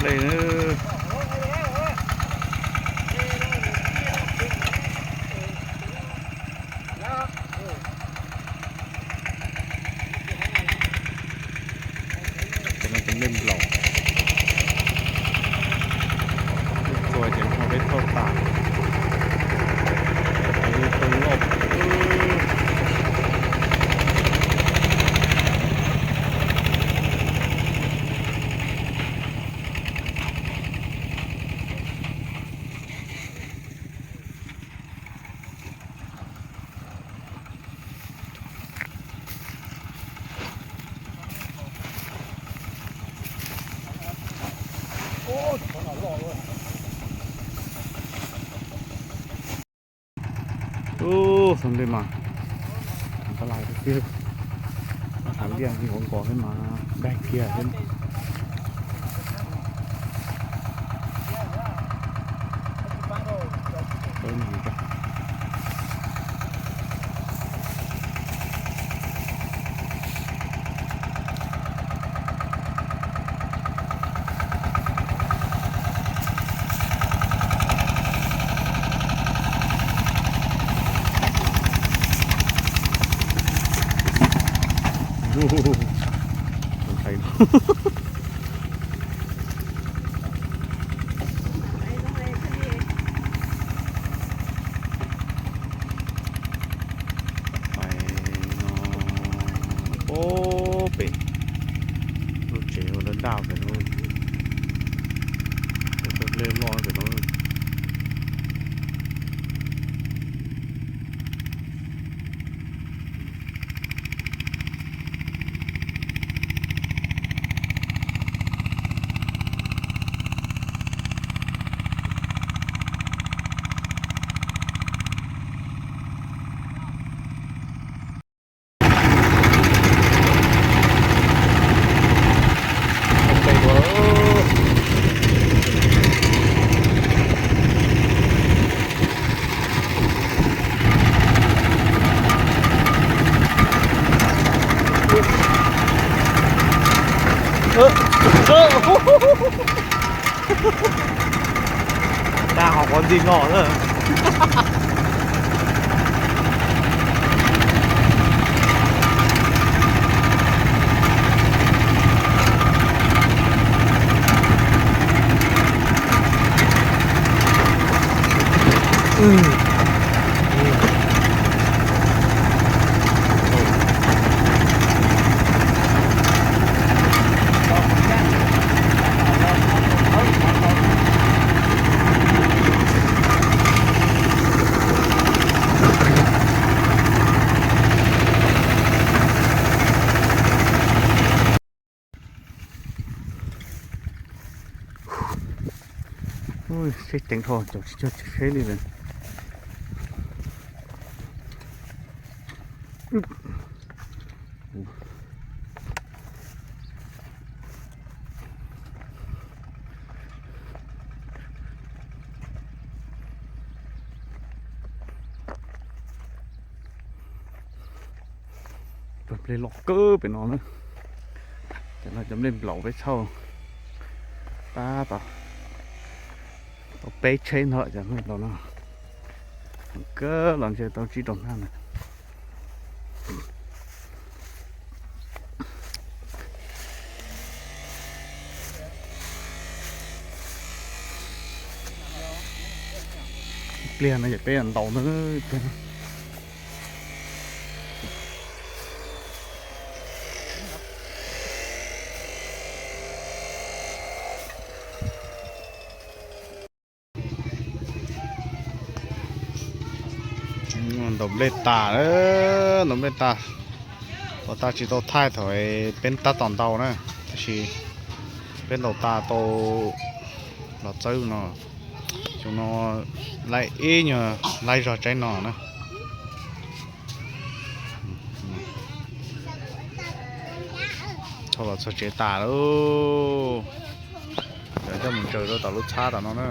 Ej, cov no cov nplej nplaum, txua ces muaj peb thauj tas. Ub, xov nplej mas tab lais tiag, hav liaj nkaus nkaus thiab mas daig kiag thiab. Pais no pem lub tsev ua dab daj pem no, lub dej loj pem no. Tag ho quav nti no lawm. Seb ceev dhau, cov tsis cog tsis seb li lawm. Cov nplej loj kawg pem no na. Cov no cov nplej nplaum peb thauj tab tom tau peb tsheb ntag cov nplej nplaum no. Kawg los ntshe tau tsib rau hnab na. Ib pliag no ces peb ntaus ntag. Ntaus nplej tas, ntaus nplej tas. Ntaus tas tsis tau thaij thaum peb tab tom ntaus na, tab sis peb ntaus tas tau los txawb no. Xyoo no laib ib nyuag laib zog tsaib no na. Thauj los txog tsev tas lawm. Coj mus ntsaws rau tom lub txhab tom no na.